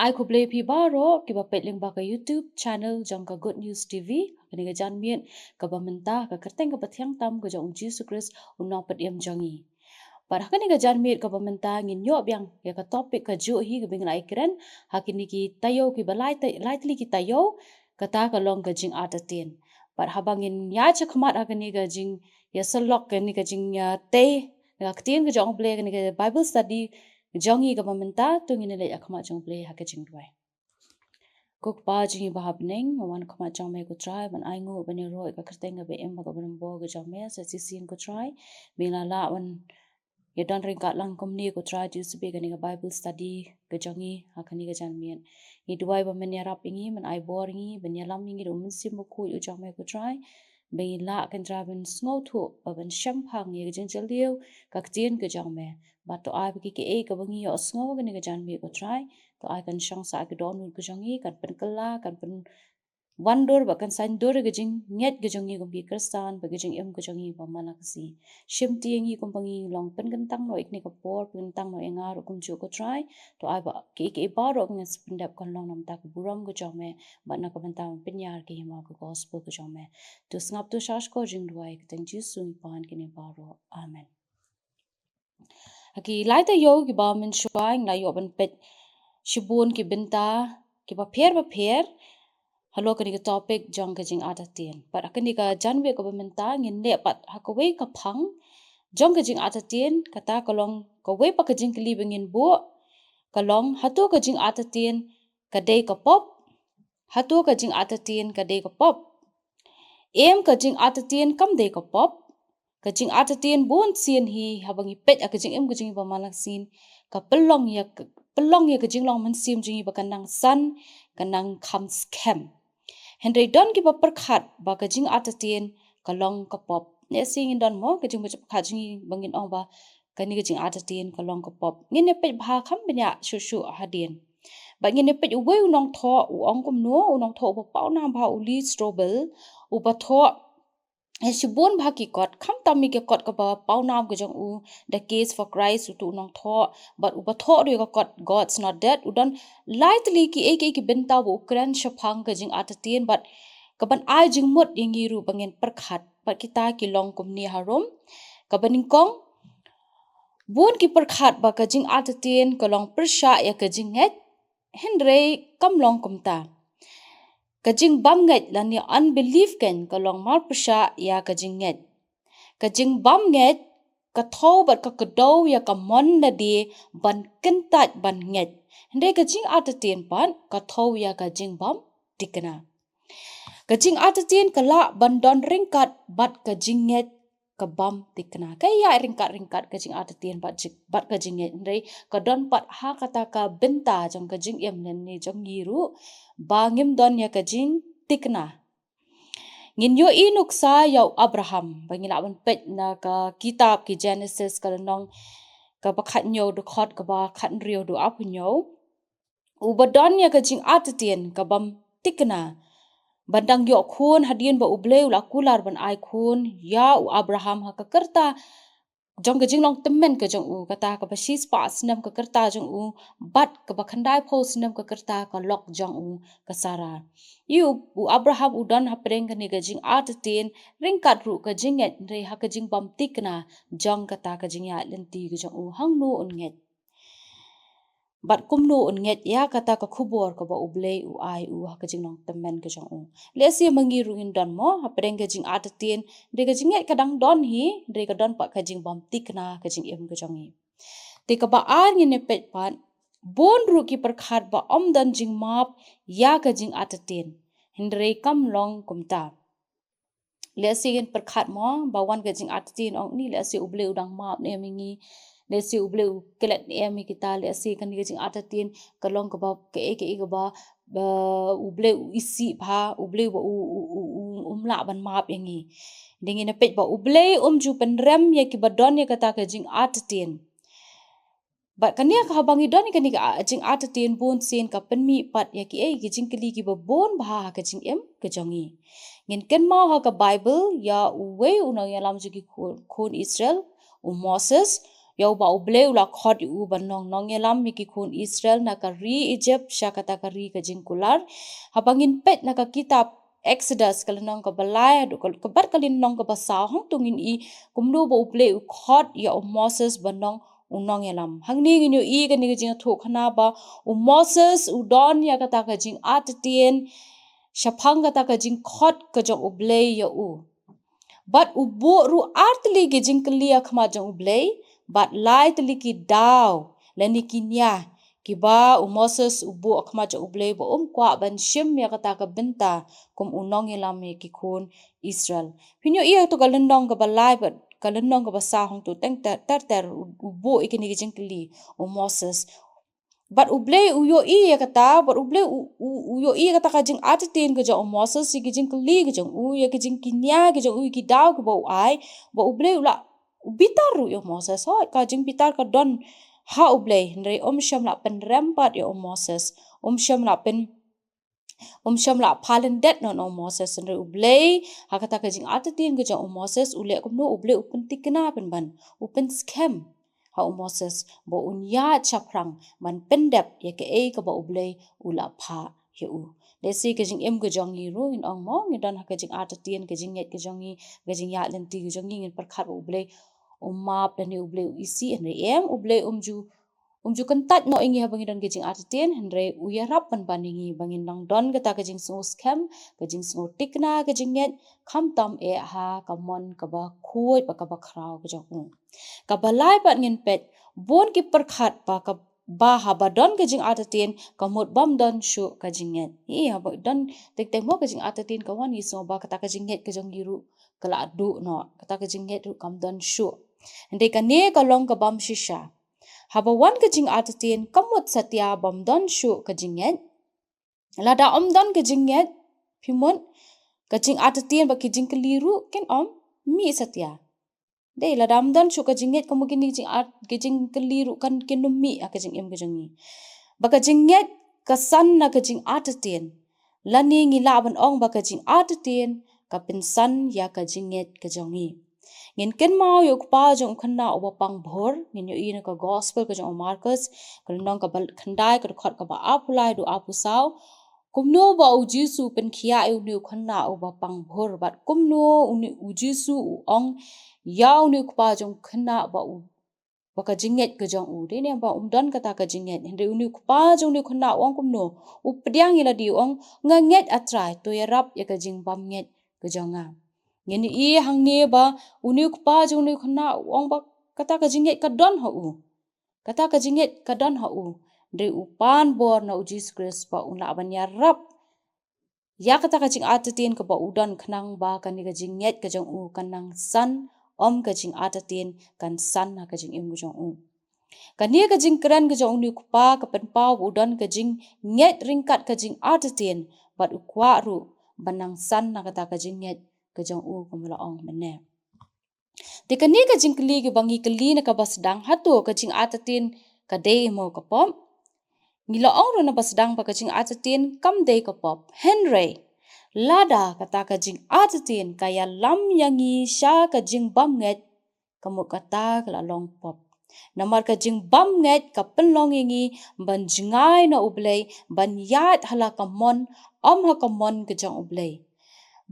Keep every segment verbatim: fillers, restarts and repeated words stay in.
Ai khublei phi baroh kiba peit lyngba ka YouTube channel jong ka Good News T V. Kane ka janmiet kaba mynta ka kyrteng kaba thiang tam ka jong u Jisu Khrist u nongpynim jong ngi. Bad ha kane ka janmiet kaba mynta ngin ïoh biang ïa ka topic ka juh hi kaba ngin ai kren ha kine ki taïew kiba lai ta-, lai tylli ki taïew, kata ka long ka jingartatien. Bad haba ngin ïaid shakhmat ha kane ka jingïasyllok, kane ka jingïatei ka ktien ka jong U Blei, kane ka Bible study jong ngi kaba mynta, to ngin leit shakhmat jong U Blei ha ka jingduwai. Ko Kpa jong ngi ba ha bneng, nga wan khmat jong me ko Trai ban ai nguh ban ïaroh ïa ka kyrteng kaba im bad kaba donbor ka jong me. Sa shisien ko Trai, me la lah ban ïa don ryngkat lang kumne ko Trai, to sdang kane ka Bible study ka jong ngi ha kane ka janmiet. Ngi duwai ba men ïarap ïa ngi, men ai bor ïa ngi, ban ïalam ïa ngi da u Mynsiem Bakhuid u jong me ko Trai, ba ngin lah, ko Trai, ban sngewthuh bad ban shemphang ïa ka jingjylliew ka ktien ka jong me. Bad to ai ba kiei kiei kaba ngi ïohsngew ha kane ka janmiet ko Trai, to ai kan shong sah ha ki dohnud ka jong ngi, kan pynkylla, kan pynwandur bad kan saiñdur ïa ka jingngeit ka jong ngi kum ki Khristan bad ka jingim ka jong ngi ba man la ka sngi. Shimti ïa ngi kumba ngi long pynkyntang noh ïa kane ka por, pynkyntang noh ïa nga ruh kumjuh ko Trai. To ai ba kiei kiei baroh ba ngin sa pyndep kan long na ka bynta ka burom ka jong me bad na ka bynta ban pynïar ïa ka hima ka gospel ka jong me. To sngap, to shah shkor jingduwai ha ka kyrteng Jisu ngi pan kine baroh. Amen. Ha ki lai taïew kiba mynshuwa ngi la ïoh ban peit shibun ki bynta kiba pher bapher halor kane ka topic jong ka jingartatien. Bad ha kane ka janmiet kaba mynta ngin leit pat ha kawei ka phang jong ka jingartatien, kata ka long kawei pat ka jingkylli ba ngin buh, ka long, hato ka jingartatien ka dei ka pop? Hato ka jingartatien ka dei ka pop? Em, ka jingartatien kam dei ka pop. Ka jingartatien bunsien hi haba ngi peit ha ka jingim ka jong ngi ba man la ka sngi, ka pynlong ïa ka, pynlong ïa ka jinglong mynsiem jong ngi ba ka nang san, ka nang kham skhem. Hynrei don kiba pyrkhat ba ka jingartatien ka long ka pop. Lehse ngin don mo ka jingpyrkhat jong ngi ba ngin ong ba kane ka jingartatien ka long ka pop. Ngin ïa peit bha kham bniah shuh shuh hadien. Bad ngin ïa peit uwei u nongthoh u ong kumno, u nongthoh uba pawnam bha, u Lee Strobel, uba thoh ïa shibun bha ki kot, khamtam ïa ka kot kaba pawnam ka jong u, The Case for Christ, utu u nongthoh, bad uba thoh ruh ïa ka kot God's Not Dead. U don lai tylli kiei kiei ki bynta ba u kren shaphang ka jingartatien, bad kaban ai jingmut ïa ngi ruh ba ngin pyrkhat. Bad kita ki long kumne harum. Kaba nyngkong, bun ki pyrkhat ba ka jingartatien ka long pyrshah ïa ka jingngeit, hynrei kam long kumta. Ka jingbymngeit lane unbelief keiñ ka long marpyrshah ïa ka jingngeit. Ka jingbymngeit ka thew bad ka kdew ïa ka mon lade ban kyntait ban ngeit. Hynrei ka jingartatien pat ka thew ïa ka jingbymthikna. Ka jingartatien ka lah ban don ryngkat bad ka jingngeit ka bymthikna. Ka ïaid ryngkat ryngkat ka jingartatien bad jing, bad ka jingngeit, hynrei ka don pat ha kata ka bynta jong ka jingim lane jong ngi ruh ba ngim don ïa ka jingthikna. Ngin ïohi nuksa ïa u Abraham ba ngi lah ban peit na ka kitab ki Genesis ka lynnong kaba khathynñiew, dkhot kaba khathynriew haduh arphew hynñiew. Uba don ïa ka jingartatien ka bymthikna ban dang ïoh khun hadien ba U Blei u la kular ban ai khun ïa u Abraham ha ka rta jong ka jinglong tymmen ka jong u, kata kaba shispah snem ka rta jong u bad kaba khyndaiphew snem ka rta ka lok jong u, ka Sara. Ïa u, u Abraham u don hapdeng kane ka jingartatien ryngkat ruh ka jingngeit, hynrei ha ka jingbymthikna jong kata ka jingïaid lynti ka jong u, hangno un ngeit bad kumno un ngeit ïa kata ka khubor kaba U Blei u ai u ha ka jinglong tymmen ka jong u. Lehse ma ngi ruh ngin don mo hapdeng ka jingartatien, hynrei ka jingngeit ka dang don hi, hynrei ka don pat ka jingbymthikna ka jingim ka jong ngi. Te kaba ar ngin ïa peit pat, bun ruh ki pyrkhat ba ym don jingmap ïa ka jingartatien, hynrei kam long kumta. Lehse ngin pyrkhat mo ba wan ka jingartatien ong ni, lehse U Blei u dang map ne em ïa ngi, lehse U Blei u klet ne em ïa kita, lehse kane ka jingartatien ka long kaba kaei kaei kaba, ba U Blei u isih bha, U Blei ba u, u, u, u, um lah ban map ïa ngi. Te ngin ïa peit ba U Blei um ju pynrem ïa kiba don ïa kata ka jingartatien. Bad kane ka, haba ngi don ïa kane ka jingartatien bunsien ka pynmih pat ïa kiei ki jingkylli kiba bun bha ha ka jingim ka jong ngi. Ngin kynmaw ha ka Baibl ïa uwei u nongïalam jong ki khun, khun Israel, u Moses, Ïa uba U Blei u la khot ïa u ban long nongïalam ïa ki khun Israel na ka ri Egypt sha kata ka ri ka jingkular. Haba ngin peit na ka kitab Exodus ka lynnong kaba lai haduh ka, ka bad ka lynnong kaba saw, hangto ngin i kumno ba U Blei u khot ïa u Moses ban long u nongïalam. Hangne ngin ïohi kane ka jingïathuhkhana ba u Moses u don ïa kata ka jingartatien shaphang kata ka jingkhot ka jong U Blei ïa u. Bad u buh ruh ar tylli ki jingkylli ha khmat jong U Blei, bad lai tylli ki daw lane ki nia kiba u Moses u buh ha khmat jong U Blei ba um kwah ban shim ïa kata ka bynta kum u nongïalam ïa ki khun Israel. Phin ïohi ïa kato ka lynnong kaba lai bad ka lynnong kaba saw, hangto teng ter ter ter u, u buh ïa kine ki jingkylli u Moses. Bad U Blei u ïohi ïa kata, bad U Blei u, u, u ïohi ïa kata ka jingartatien ka jong u Moses, ïa ki jingkylli ka jong u, ïa ki jingkinia ka jong u, ïa ki daw kiba u ai, ba U Blei u la, u bitar ruh ïa u Moses. Hooid, ka jingbitar ka don ha U Blei, hynrei um shym la pynrem pat ïa u Moses. Um shym la pyn, um shym la pha lyndet noh na u Moses, hynrei U Blei ha kata ka jingartatien ka jong u Moses u leh kumno? U Blei u pynthikna pynban, u pynskhem ha u Moses ba un ïaid shaphrang ban pyndep ïa kaei kaba U Blei u la phah ïa u. Lehse ka jingim ka jong ngi ruh ngin ong mo, ngi don ha ka jingartatien, ka jingngeit ka jong ngi, ka jingïaid lynti ka jong ngi, ngin pyrkhat ba U Blei u map lane U Blei u isih, hynrei em, U Blei um ju, um ju kyntait noh ïa ngi haba ngi don ka jingartatien, hynrei u ïarap pynban ïa ngi ba ngin nang don kata ka jingsngewskhem, ka jingsngewthikna, ka jingngeit, khamtam eh ha ka mon kaba khuid bad kaba khraw ka jong u. Kaba lai pat ngin peit, bun ki pyrkhat ba ka, ba haba don ka jingartatien ka mut bym don shuh ka jingngeit. Ï, haba don teng teng mo ka jingartatien ka wan, ngi sngew ba kata ka jingngeit ka jong ngi ruh ka la duh noh, kata ka jingngeit ruh kam don shuh. Hynrei kane ka long ka bym shisha. Haba wan ka jingartatien ka mut satia bym don shuh ka jingngeit. Lada um don ka jingngeit, phi mut, ka jingartatien bad ki jingkylli ruh kin ym mih satia. Dei, lada um don shuh ka jingngeit, ka mut kine ki jingar, ki jingkylli ruh kan, kin ym mih ha ka jingim ka jong ngi. Ba ka jingngeit ka san na ka jingartatien. Lane ngi lah ban ong ba ka jingartatien ka pynsan ïa ka jingngeit ka jong ngi. Ngin kynmaw ïa u kpa jong u khynnah uba pang bhur, ngin ïohi na ka gospel ka jong u Markos, ka lynnong kaba khyndai, ka dkhot kaba arphew lai haduh arphew saw. Kumno ba u Jisu u pynkhiah ïa une u khynnah uba pang bhur, bad kumno une u Jisu u ong ïa une u kpa jong u khynnah ba u, ba ka jingngeit ka jong u. Dei ne ba um don kata ka jingngeit. Hynrei une u kpa jong une u khynnah u ong kumno? U pdiang ïa lade u ong, nga ngeit ah Trai, to ïarap ïa ka jingbymngeit ka jong nga. Ngin ïohi hangne ba une u kpa jong une u khynnah u ong ba kata ka jingngeit ka don ha u. Kata ka jingngeit ka don ha u. Hynrei u pan bor na u Jisu Khrist ba un lah ban ïarap ïa kata ka jingartatien kaba u don, khnang ba kane ka jingngeit ka jong u kan nang san, ym ka jingartatien kan san ha ka jingim ka jong u. Kane ka jingkren ka jong une u kpa ka pynpaw ba u don ka jingngeit ryngkat ka jingartatien, bad u kwah ruh ban nang san na kata ka jingngeit ka jong u, kumba la ong mynne. Te kane ka jingkylli kaba ngi kylli na kaba sdang, hato ka jingartatien ka dei mo ka pop? Ngi la ong ruh na ba sdang ba ka jingartatien kam dei ka pop. Hynrei lada kata ka jingartatien ka ïalam ïa ngi sha ka jingbymngeit, ka mut kata ka la long pop. Namar ka jingbymngeit ka pynlong ïa ngi ban jngai na U Blei, ban ïaid ha la ka mon, ym ha ka mon ka jong U Blei.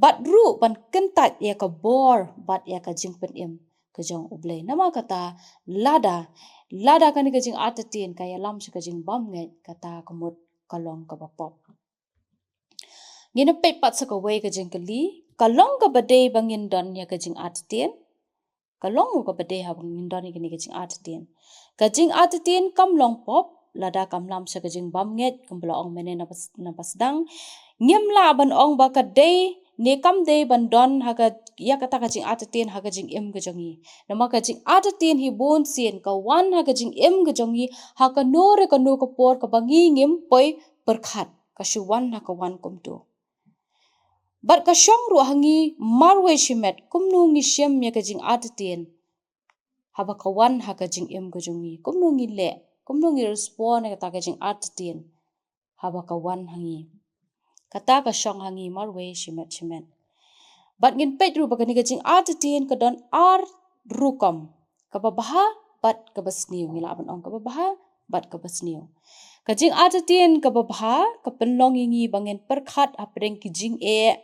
Bad ruh ban kyntait ïa ka bor bad ïa ka jingpynim ka jong U Blei. Namar kata, lada, lada kane ka jingartatien ka ïalam sha ka jingbymngeit, kata ka mut ka long kaba pop. Ngin ïa peit pat sa kawei ka jingkylli, ka long kaba dei ba ngin don ïa ka jingartatien? Ka long mo kaba dei haba ngin don ïa kane ka jingartatien? Ka jingartatien kam long pop lada kam lam sha ka jingbymngeit, kumba la ong mynne na ba s-, na ba sdang. Ngim lah ban ong ba ka dei ne kam dei ban don ha ka, ïa kata ka jingartatien ha ka jingim ka jong ngi. Namar ka jingartatien hi bun sien ka wan ha ka jingim ka jong ngi ha kano re kano ka por kaba ngi ngim poi pyrkhat, ka shu wan ha ka wan kumto. Bad ka shong ruh ha ngi marwei shimet, kumno ngi shim ïa ka jingartatien haba ka wan ha ka jingim ka jong ngi, kumno ngi leh, kumno ngi respond ïa kata ka jingartatien haba ka wan ha ngi. Kata ka shong ha ngi marwei shimet shimet. Bad ngin peit ruh ba kane ka jingartatien ka don ar rukom. Kaba bha bad kaba sniew, ngi lah ban ong kaba bha bad kaba sniew. Ka jingartatien kaba bha ka pynlong ïa ngi ba ngin pyrkhat hapdeng ki jingeh,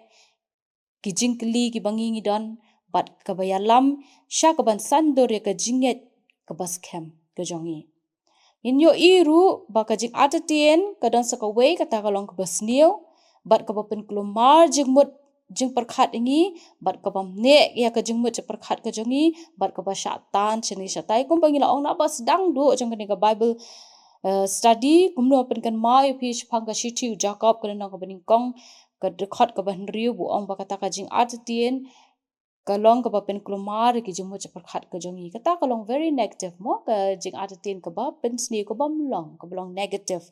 ki jingkylli kiba ngi ngi don, bad kaba ïalam sha kaban san dur ïa ka jingngeit kaba skhem ka jong ngi. Ngin ïohi ruh ba ka jingartatien ka don sa kawei kata ka long kaba sniew, bad kaba pynkulmar jingmut jingpyrkhat ïa ngi, bad kaba mneh ïa ka jingmut jingpyrkhat ka jong ngi, bad kaba shah tan shane shatai, kumba ngi la ong naba sdang duh jong kane ka Bible, eh, study, kumno pynkynmaw ïa phi shaphang ka shithi u Jakob ka lynnong kaba nyngkong, ka dkhot kaba hynriew ba u ong ba kata ka jingartatien ka long kaba pynkulmar ïa ki jingmut jingpyrkhat ka jong ngi. Kata ka long very negative mo, ka jingartatien kaba pynsniew, kaba mlong, kaba long negative.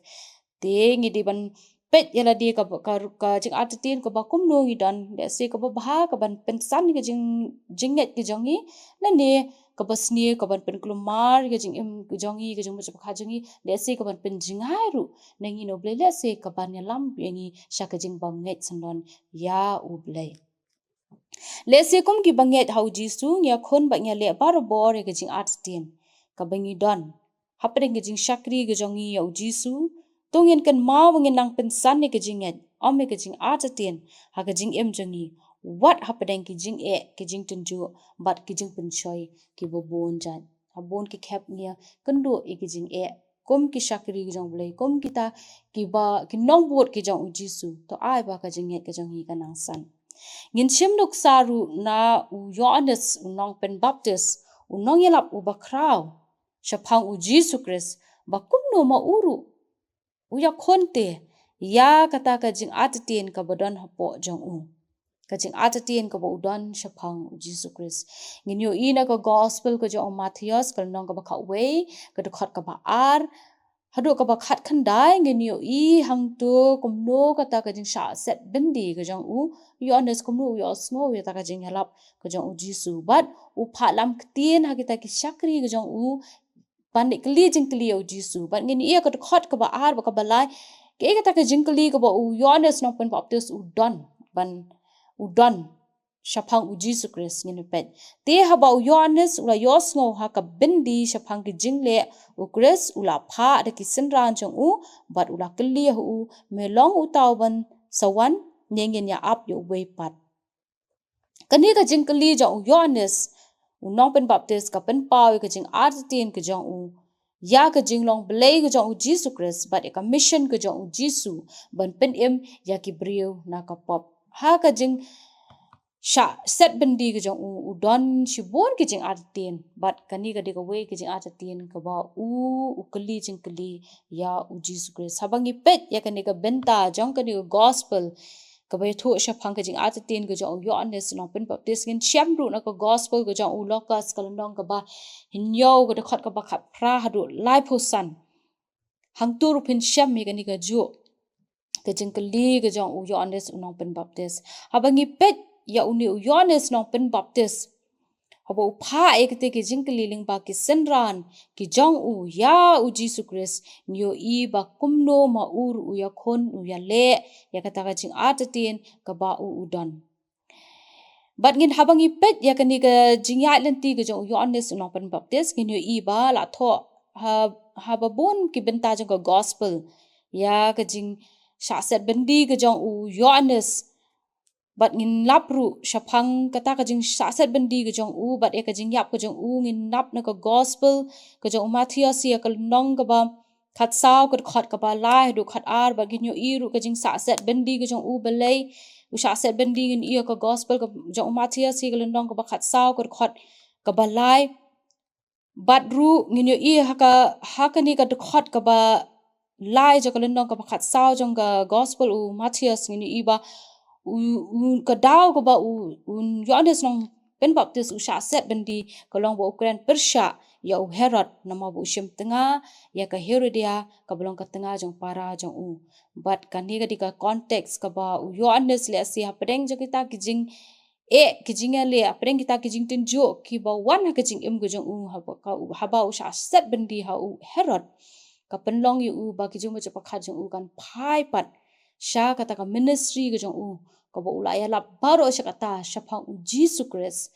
Te ngi dei ban peit ïa lade ka, ka, ka jingartatien kaba kumno ngi don, lehse kaba bha kaban pynsan ïa ka jing, jingngeit ka jong ngi, lane kaba sniew kaban pynkulmar ïa ka jingim ka jong ngi, ka jingmut jingpyrkhat jong ngi, lehse kaban pynjngai ruh na ngi na U Blei, lehse kaban ïalam ïa ngi sha ka jingbymngeit syndon ïa U Blei. Lehse kum kiba ngeit ha U Jisu, ngi ïakhun bad ngi ïaleh barabor ïa ka jingartatien kaba ngi don hapdeng ka jingshakri ka jong ngi ïa U Jisu. To ngin kynmaw ba ngin nang pynsan ïa ka jingngeit, ym ïa ka jingartatien, ha ka jingim jong ngi, wat hapdeng ki jingeh, ki jingtynjuh bad ki jingpynshoi kiba bun jait. Ha bun ki khep ngi ïakynduh ïa ki jingeh kum ki shakri ki jong U Blei, kum kita kiba, ki nongbud ki jong U Jisu. To ai ba ka jingngeit ka jong ngi ka nang san. Ngin shim nuksa ruh na u Ïoannis u nongpynbaptis, u nongïalap uba khraw shaphang U Jisu Khrist, ba kumno ma u ruh u ïakhun te ïa kata ka jingartatien kaba don hapoh jong u, ka jingartatien kaba u don shaphang U Jisu Khrist. Ngin ïohi na ka gospel ka jong u Mathaios, ka lynnong kaba khatwei, ka dkhot kaba ar haduh kaba khatkhyndai, ngin ïohi hangto kumno kata ka jingshah set byndi ka jong u Ïoannis, kumno u ïohsngew ïa kata ka jingïalap ka jong U Jisu, bad u phah lam ktien ha kita ki shakri ka jong u ban leit kylli jingkylli ïa U Jisu. Bad ngin ïohi ha ka dkhot kaba ar bad kaba lai, kaei kata ka jingkylli kaba u Ïoannis nongpynbaptis u don, ban, u don shaphang U Jisu Khrist, ngin peit. Te haba u Ïoannis u la ïohsngew ha ka byndi shaphang ki jingleh U Khrist, u la phah da ki synran jong u bad u la kylli ha u, me long uta uban sa wan ne ngin ïa ap ïa uwei pat? Kane ka jingkylli jong u Ïoannis u nongpynbaptis ka pynpaw ïa ka jingartatien ka jong u ïa ka jinglong Blei ka jong U Jisu Khrist bad ïa ka mission ka jong U Jisu ban pynim ïa ki briew na ka pop. Ha ka jingshah set byndi ka jong u, u don shibun ki jingartatien, bad kane ka dei kawei ka jingartatien kaba u, u kylli jingkylli ïa U Jisu Khrist. Haba ngi peit ïa kane ka bynta jong kane ka gospel kaba ïathuh shaphang ka jingartatien ka jong u Ïoannis u nongpynbaptis, ngin shem ruh na ka gospel ka jong u Lukas, ka lynnong kaba hynñiew, ka dkhot kaba khatphra haduh laiphew san. Hangto ruh phin shem ïa kane kajuh ka jingkylli ka jong u Ïoannis u nongpynbaptis. Haba ngi peit ïa une u Ïoannis nongpynbaptis, haba u phah ïa kata ka jingkylli lyngba ki synran ki jong u ïa U Jisu Khrist, ngi ïohi ba kumno ma u ruh u ïakhun, u ïaleh ïa kata ka jingartatien kaba u u don. Bad ngin, haba ngi peit ïa kane ka jingïaid lynti ka jong u Ïoannis u nongpynbaptis, ngin ïohi ba la thoh ha, haba bun ki bynta jong ka gospel ïa ka jingshah set byndi ka jong u Ïoannis. Bad ngin lap ruh shaphang kata ka jingshah set byndi ka jong u, bad ïa ka jingïap ka jong u, ngin lap na ka gospel ka jong u Mathaios ïa ka lynnong kaba khatsaw, ka dkhot kaba lai haduh khatar, bad ngin ïohi ruh ka jingshah set byndi ka jong u balei u shah set byndi, ngin ïohi ïa ka gospel ka jong u Mathaios ïa ka lynnong kaba khatsaw, ka dkhot kaba lai. Bad ruh ngin ïohi ha ka, ha kane ka dkhot kaba lai jong ka lynnong kaba khatsaw jong ka gospel u Mathaios, ngin ïohi ba u, u, ka daw kaba u, u Ïoannis nongpynbaptis u shah set byndi ka long ba u kren pyrshah ïa u Herod, namar ba u shim tnga ïa ka Herodia kaba long ka tnga jong para jong u. Bad kane ka dei ka context kaba u Ïoannis lehse hapdeng jong kita ki jing eh, ki jingïaleh, hapdeng kita ki jingtynjuh kiba wan ha ka jingim ka jong u, haba ka, haba u shah set byndi ha u Herod, ka pynlong ïa u ba ki jingmut jingpyrkhat jong u kan phai pat sha kata ka ministry ka jong u, kaba u la ïalap baroh shi katta shaphang u Jisu Khrist.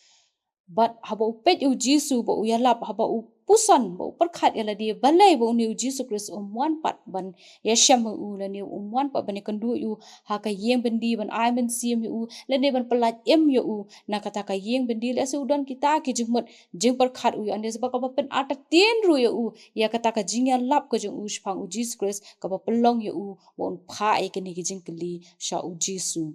Bad haba u peit ïa u Jisu ba u ïalap, haba u puson, ba u pyrkhat ïa lade, balei ba une u Jisu Khrist um wan pat ban ïashem ïa u, lane um wan pat ban ïakynduh ïa u ha ka ïing byndi, ban ai mynsiem ïa u, lane ban pyllait im ïa u na kata ka ïing byndi. Lehse u don kita ki jingmut jingpyrkhat u Ïoannis, ba kaba pynartatien ruh ïa u ïa kata ka jingïalap ka jong u shaphang u Jisu Khrist, kaba pynlong ïa u ba un phah ïa kine ki jingkylli sha u Jisu.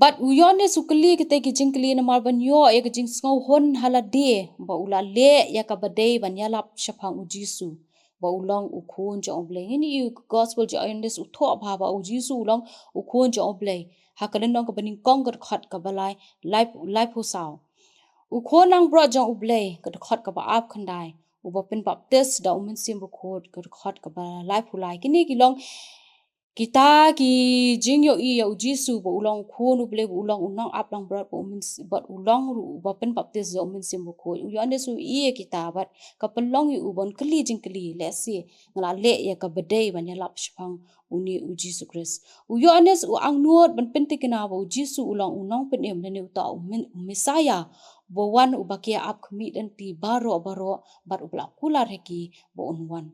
Bad u Ïoannis u kylli kita ki jingkylli namar ban ïoh ïa ka jingsngewhun ha lade ba u la leh ïa kaba dei ban ïalap shaphang u Jisu, ba u long u Khun jong U Blei. Ngin ïohi u Gospel jong u Ïoannis u thoh bha ba u Jisu u long u Khun jong U Blei ha ka lynnong kaba nyngkong, ka dkhot kaba lai, lai, laiphew saw. U Khun langbrot jong U Blei, ka dkhot kaba arphew khyndai, uba pynbaptis da U Mynsiem Bakhuid, ka dkhot kaba laiphew lai. Kine ki long kita ki jingïohi ïa u Jisu ba u long u Khun U Blei, ba u long u nongap langbrot, ba u myns-, bad u long ruh uba pynbaptis da U Mynsiem Bakhuid. U Ïoannis u ïohi ïa kita bad ka pynlong ïa u ban kylli jingkylli, lehse nga la leh ïa kaba dei ban ïalap shaphang une u Jisu Khrist. U Ïoannis u angnud ban pynthikna ba u Jisu u long u Nongpynim, lane uta u Myn-, u Messiah, uba wan uba ki ap khmih lynti baroh baroh, bad uba la kular ha ki ba un wan.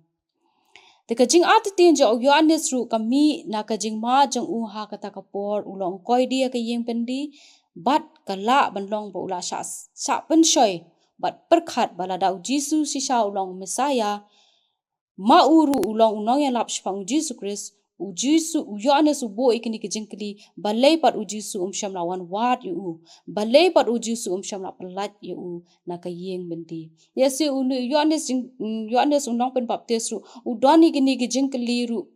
Te ka jingartatien jong u Ïoannis ruh ka mih na ka jingmad jong u ha kata ka por u long u koidi ha ka ïing byndi, bad ka lah ban long ba u la shah, shah pynshoi bad pyrkhat ba lada u Jisu shisha u long u Messiah, ma u ruh u long u nongïalap shaphang u Jisu Khrist, u Jisu, u Ïoannis u buh ïa kine ki jingkylli, balei pat u Jisu um shym la wan wad ïa u, balei pat u Jisu um shym la pyllait ïa u na ka ïing byndi. Lehse une u Ïoannis jing, mm, Ïoannis u nongpynbaptis ruh u don ïa kine ki jingkylli ruh,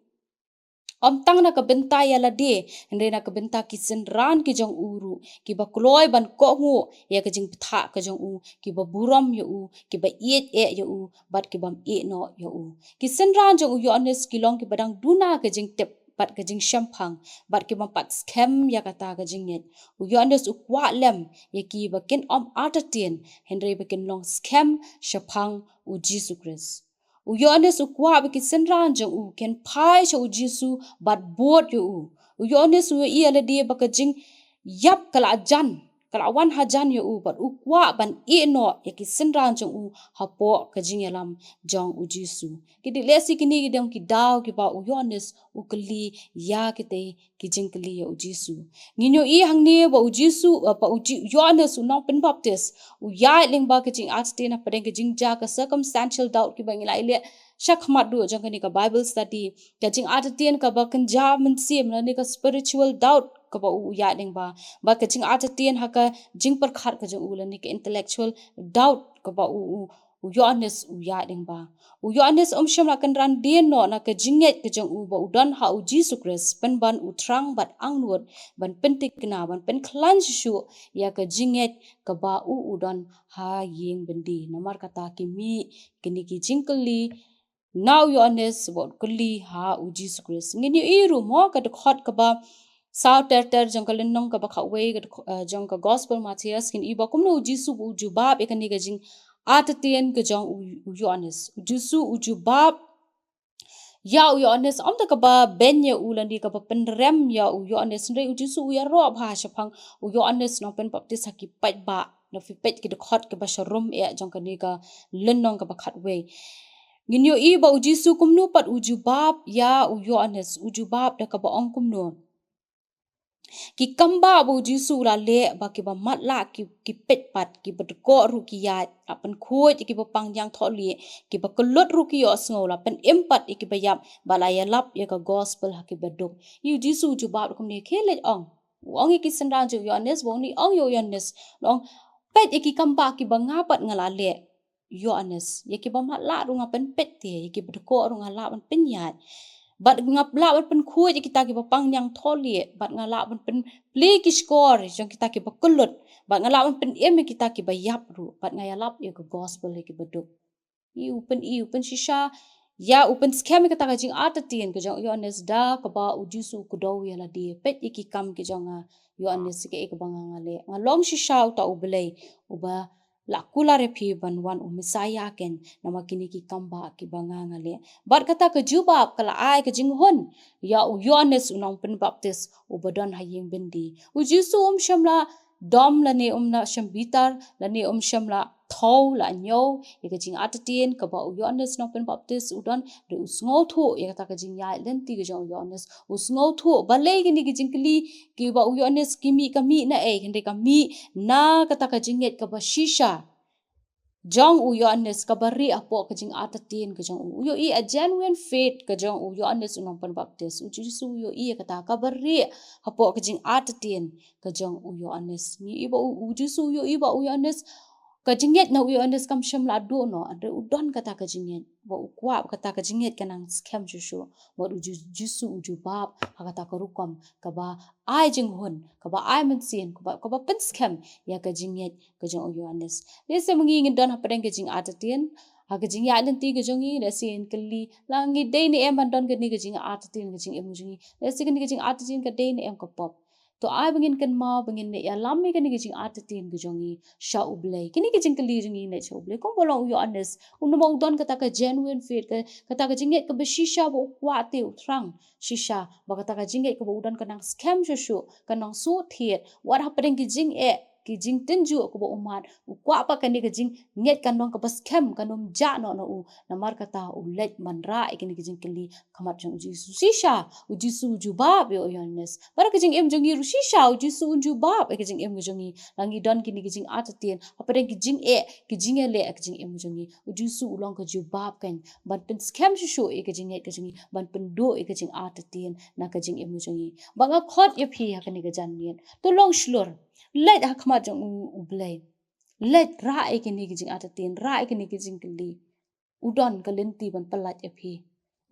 ym tang na ka bynta ïa lade, hynrei na ka bynta ki synran ki jong u ruh, kiba kloi ban kohnguh ïa ka jingbthah ka jong u, kiba burom ïa u, kiba ïeit eh ïa u, bad kibym ïehnoh ïa u. Ki synran jong u Ïoannis ki long kiba dang duna ka jingtip bad ka jingshemphang, bad kibym pat skhem ïa kata ka jingngeit. U Ïoannis u kwah lem ïa ki ba kin ym artatien, hynrei ba kin long skhem shaphang u Jisu Khrist. U Ïoannis u kwah ba ki synran jong u kin phai sha u Jisu bad bud ïa u. U Ïoannis u ïohi ïa lade ba ka jingïap ka la jan, ka la wan hajan ïa u, bad u kwah ban ïehnoh ïa ki synran jong u hapoh ka jingïalam jong u Jisu. Ki dei lehse kine ki dei ki daw kiba u Ïoannis u kylli ïa kita ki jingkylli ïa u Jisu. Ngin ïohi hangne ba u Jisu, eh, ba u Ji-, Ïoannis u nongpynbaptis u ïaid lyngba ka jingartatien hapdeng ka jingjia ka circumstantial doubt kiba ngi la ïaleh shakhmat ruh jong kane ka Bible study. Ka jingartatien kaba kynja mynsiem lane ka spiritual doubt kaba u ïaid lyngba. Bad ka jingartatien ha ka jingpyrkhat ka jong u lane ka intellectual doubt kaba u, u, u Ïoannis u ïaid lyngba. U Ïoannis um shym la kynran dien noh na ka jingngeit ka jong u ba u don ha u Jisu Khrist, pynban u thrang bad angnud ban pynthikna, ban pynkhlaiñ shuh shuh ïa ka jingngeit kaba u u don ha ïing byndi. Namar kata ki mih kine ki jingkylli na u Ïoannis bad u kylli ha u Jisu Khrist. Ngin ïohi ruh mo ka dkhot kaba saw ter ter jong ka lynnong kaba khatwei ka dkh-, eh, jong ka Gospel Mathaios, ngin ïohi ba kumno u Jisu u jubab ïa kane ka jingartatien ka jong u, u Ïoannis. U Jisu u jubab ïa u Ïoannis, ym da kaba beiñ ïa u lane kaba pynrem ïa u Ïoannis, hynrei u Jisu u ïaroh bha shaphang u Ïoannis nongpynbaptis ha ki paidbah. Lada phi peit ki dkhot kiba sharum eh jong kane ka lynnong kaba khatwei, ngin ïohi ba u Jisu kumno pat u jubab ïa u Ïoannis, u jubab da kaba ong kumno. Ki kambah ba u Jisu u la leh ba kiba matlah ki, ki peit pat, kiba dkoh ruh ki ïaid, la pynkhuid ïa kiba pang ñiangthohlieh, kiba kyllut ruh ki ïohsngew, la pynim pat ïa kiba ïap, bad la ïalap ïa ka gospel ha kiba duk. Ïa u Jisu u jubab kumne, khie leit ong. U ong ïa ki synran jong u Ïoannis, ba une ong ïa u Ïoannis, u ong, peit ïa ki kambah kiba nga pat nga la leh. Ïoannis, ïa kiba matlah ruh nga pynpeit ïa, ïa kiba dkoh ruh nga lah ban pynïaid. Bad nga lah ban pynkhuid ïa kita kiba pang ñiangthohlieh, bad nga lah ban pynplie ki shkor jong kita kiba kyllut, bad nga lah ban pynim ïa kita kiba ïap ruh, bad nga ïalap ïa ka gospel ïa kiba duk. Ïa u pyn, ïa u pynshisha, ïa u pynskhem ïa kata ka jingartatien ka jong u Ïoannis da kaba u Jisu u kdew ïa lade, peit ïa ki kam ki jong nga, Ïoannis, ïa kaei kaba nga nga leh. Nga long shisha uta u Blei uba la kular ïa phi ban wan u Messiah kein, namar kine ki kambah kiba nga nga leh. Bad kata ka jubab ka la ai ka jinghun ïa u Ïoannis u nongpynbaptis uba don ha ïing byndi. U Jisu um shym la dom lane um la shym bitar lane um shym la thaw la ñiew ïa ka jingartatien kaba u Ïoannis Nongpynbaptis u don, hynrei u sngewthuh ïa kata ka jingïaid lynti ka jong u Ïoannis. U sngewthuh balei kine ki jingkylli kiba u Ïoannis ki mih, ka mih na ei, hynrei ka mih na kata ka jingngeit kaba shisha jong u Ïoannis kaba rieh hapoh ka jingartatien ka jong u. U ïohi a genuine faith ka jong u Ïoannis u Nongpynbaptis. U Jisu u ïohi ïa kata kaba rieh hapoh ka jingartatien ka jong u Ïoannis. Ngi ïohi ba u, u Jisu u ïohi ba u Ïoannis, ka jingngeit na u Ïoannis kam shym la duh noh, hynrei u don kata ka jingngeit ba u kwah kata ka jingngeit ka nang skhem shuh shuh. Bad u Ji-, Jisu u jubab ha kata ka rukom kaba ai jinghun, kaba ai mynsiem, kaba, kaba pynskhem ïa ka jingngeit ka jong u Ïoannis. Lehse ma ngi ngin don hapdeng ka jingartatien ha ka jingïaid lynti ka jong ngi, lehse ngin kylli la ngi dei ne em ban don kane ka jingartatien ka jingim ka jong ngi. Lehse kane ka jingartatien ka dei ne em ka pop. To ai ba ngin kynmaw ba ngin ïalam ïa kane ka jingartatien ka jong ngi sha U Blei. Kine ki jingkylli jong ngi ngin leit sha U Blei kumba long u Ïoannis. U namar u don kata ka genuine faith, ka, kata ka jingngeit kaba shisha ba u kwah te u thrang shisha ba kata ka jingngeit kaba u don ka nang skhem shuh shuh, ka nang suk thied wat hapdeng ki jingeh, ki jingtynjuh kaba u mad. U kwah ba kane ka jingngeit kan long kaba skhem, kan ym jah noh na u. Namar kata u leit ban rah ïa kine ki jingkylli ha khmat jong u Jisu. Shisha u Jisu u jubab ïa u Ïoannis. Bad ha ka jingim jong ngi ruh shisha u Jisu un jubab ïa ka jingim ka jong ngi. La ngi don kine ki jingartatien hapdeng ki jingeh, ki jingïaleh ha ka jingim ka jong ngi, u Jisu u long ka jubab kan ban pynskhem shuh shuh ïa ka jingngeit ka jong ngi, ban pynduh ïa ka jingartatien na ka jingim ka jong ngi. Ba nga khot ïa phi ha kane ka janmiet, to long shlur, leit ha khmat jong U, U Blei. Leit rah ïa kine ki jingartatien, rah ïa kine ki jingkylli. U don ka lynti ban pyllait ïa phi.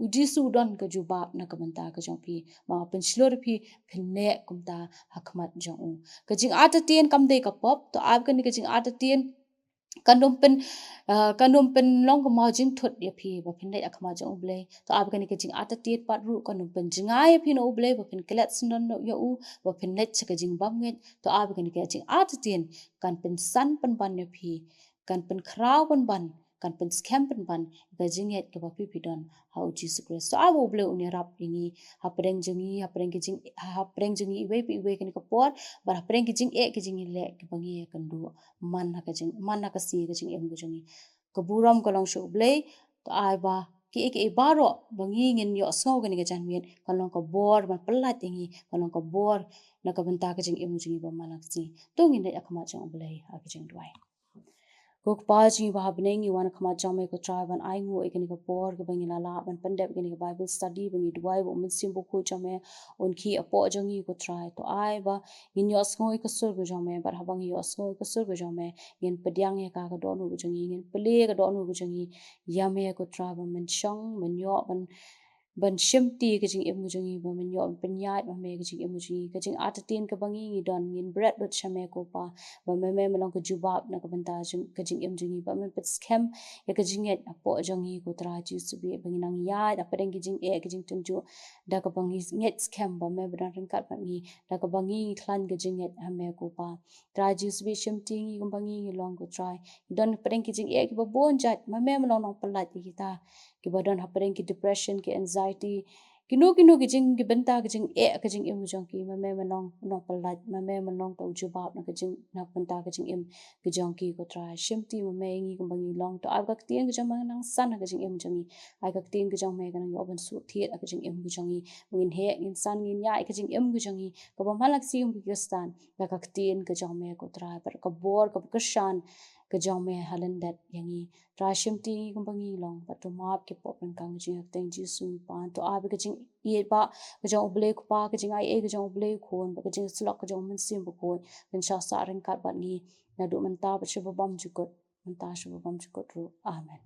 U Jisu u don ka jubab na ka bynta ka jong phi. Ma pynshlur phi, phin leh kumta ha khmat jong u. Ka jingartatien kam dei ka pop, to ai ba kane ka jingartatien kan ym pyn, ah, kan ym pynlong ka mawjingthut ïa phi ba phin leit ha khmat jong U Blei. To ai ba kane ka jingartatien pat ruh kan ym pynjngai ïa phi na U Blei ba phin klet syndon ïa u, ba phin leit sha ka jingbymngeit. To ai ba kane ka jingartatien kan pynsan pynban ïa phi, kan pynkhraw pynban, kan pynskhem pynban ïa ka jingngeit kaba phi phi don ha U Jisu Khrist. To ai ba U Blei un ïarap ïa ngi hapdeng jong ngi, hapdeng ki jing, hapdeng jong ngi iwei pa iwei kane ka por, bad hapdeng ki jingeh ki jingïaleh kiba ngi ïakynduh man ha ka jing, man ha ka sngi ka jingim ka jong ngi. Ka burom ka long sha U Blei. To ai ba kiei kiei baroh ba ngi ngin ïohsngew kane ka janmiet kan long ka bor ban pyllait ïa ngi, kan long ka bor na ka bynta ka jingim ka jong ngi ba man la ka sngi. To ngin leit ha khmat jong U Blei ha ka jingduwai. Ko Kpa jong ngi ba ha bneng, ngi wan ha khmat jong me ko Trai ban ainguh ïa kane ka por kaba ngi la lah ban pyndep ïa kane ka Bible study, ba ngi duwai ba U Mynsiem Bakhuid jong me un khih hapoh jong ngi ko Trai. To ai ba ngin ïohsngew ïa ka sur ka jong me, bad haba ngi ïohsngew ïa ka sur ka jong me ngin pdiang ïa ka, ka dohnud ka jong ngi, ngin plie ka dohnud ka jong ngi ïa me ko Trai, ba men shong, men ïoh ban ban shimti ka jingim ka jong ngi, ba men ïoh ban pynïaid ma me ka jingim ka jong ngi. Ka jingartatien kaba ngi ngi don, ngin bret lut sha me ko Pa, ba me me men long ka jubab na ka bynta jong, ka jingim jong ngi, ba men pynskhem ïa ka jingngeit hapoh jong ngi ko Trai Jisu, ba ngin nang ïaid hapdeng ki jingeh ki jingtynjuh da kaba ngi ngeit skhem ba me ba don ryngkat bad ngi, da kaba ngi ngi khlaiñ ka jingngeit ha me ko Pa. Trai Jisu, shimti ngi kumba ngi ngi long ko Trai. Ngi don hapdeng ki jingeh kiba bun jait, ma me men long nongpyllait ïa kita kiba don hapdeng ki depression, ki anxiety, kino kino ki jing, ki bynta ka jingeh ka jingim ka jong ki, ma me men long nongpyllait, ma me men long uta u jubab na ka jing, na ka bynta ka jingim ka jong ki ko Trai. Shimti ma me ïa ngi kumba ngi long. To ai ba ka ktien ka jong me nang san ha ka jingim ka jong ngi. Ai ka ktien ka jong me ka nang ïoh ban suk thied ha ka jingim ka jong ngi. Ngin heh, ngin san, ngin ïaid ha ka jingim ka jong ngi kaba man la ka sngi kum ki Khristan da ka ktien ka jong me ko Trai, bad ka bor kaba kyrshan ka jong me ha lyndet ïa ngi. Trai, shimti ngi kumba ngi long, bad to map ki pop ryngkang. Ka jingïathuh jong ngi Jisu ngi pan. To ai ba ka jingïeit ba ka jong U Blei Kpa, ka jingaiei ka jong U Blei Khun, bad ka jingsyllok ka jong U Mynsiem Bakhuid kan shah sah ryngkat bad ngi naduh mynta bad sha ba bymjukut, mynta sha ba bymjukut ruh. Amen.